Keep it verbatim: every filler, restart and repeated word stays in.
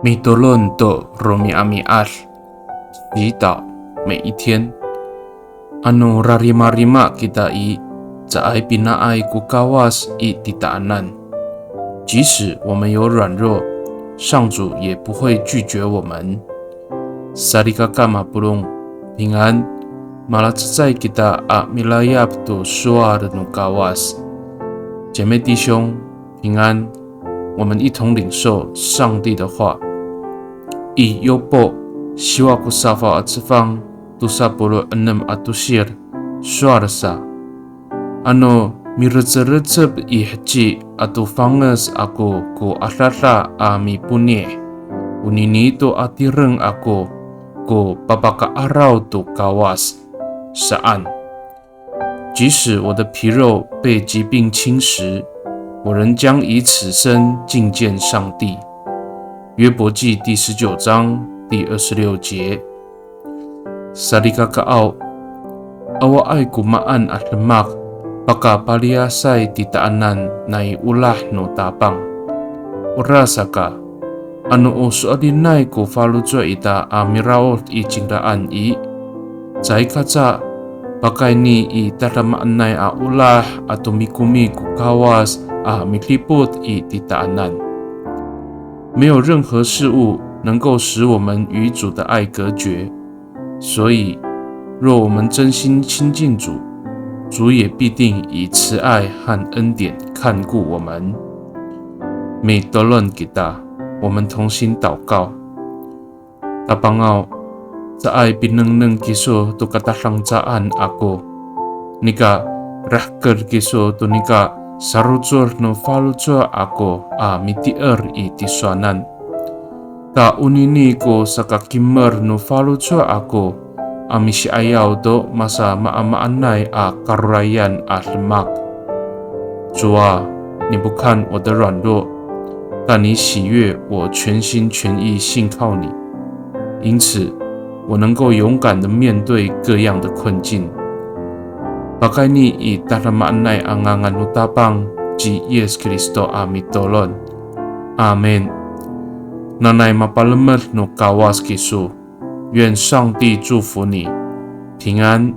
Mitolon to romi'ami'ad, 祈祷每一天。Ano rarimarima kita i, caay pinaay ko Kawas i titaanan. 即使我们有软弱，上主也不会拒绝我们。Salikaka mapolong, 平安。Malacecay kita a milayap to sowal no Kawas. 姐妹弟兄，平安。我们一同领受上帝的话。I Yopo siwa ko safaw a cefang, tosa polo' enem a tosir, sowal sa. Ano mirecerecep i heci ato fanges ako ko adada a miponih, onini to a tireng ako ko papaka'araw to Kawas, saan. 即使我的皮肉被疾病侵蚀，我仍将以此身觐见上帝。约伯记第十九章第二十六节。Salikakaaw, awaay ko maan a demak pakapaliyasay titaanan nai olah no Tapang. Orasaka, ano o so'elinay ko faloco' ita a miraod i cingraan i, caay kaca pakayni i tadamaanay a olah ato mikomi ko Kawas a midipot i titaanan. 没有任何事物能够使我们与主的爱隔绝，所以若我们真心亲近主，主也必定以慈爱和恩典看顾我们。Mitolon kita, 我们同心祷告。Tapangaw, caay pinengneng kiso to katadancaan ako. Nika rahker kiso to nika sarocod no faloco' ako a mitier i tisowanan. Ta onini ko sakakimer no faloco' ako a misi'ayaw to masamaamaanay a karorayan a demak. 主啊，你不看我的软弱，但你喜悦我全心全意信靠你，因此我能够勇敢地面对各样的困境。Pakayni i tadamaanay a ngangan no Tapang ci Yis Kristo a mitolon. Amin. Nanay mapalemed no Kawas kiso. 愿上帝祝福你，平安。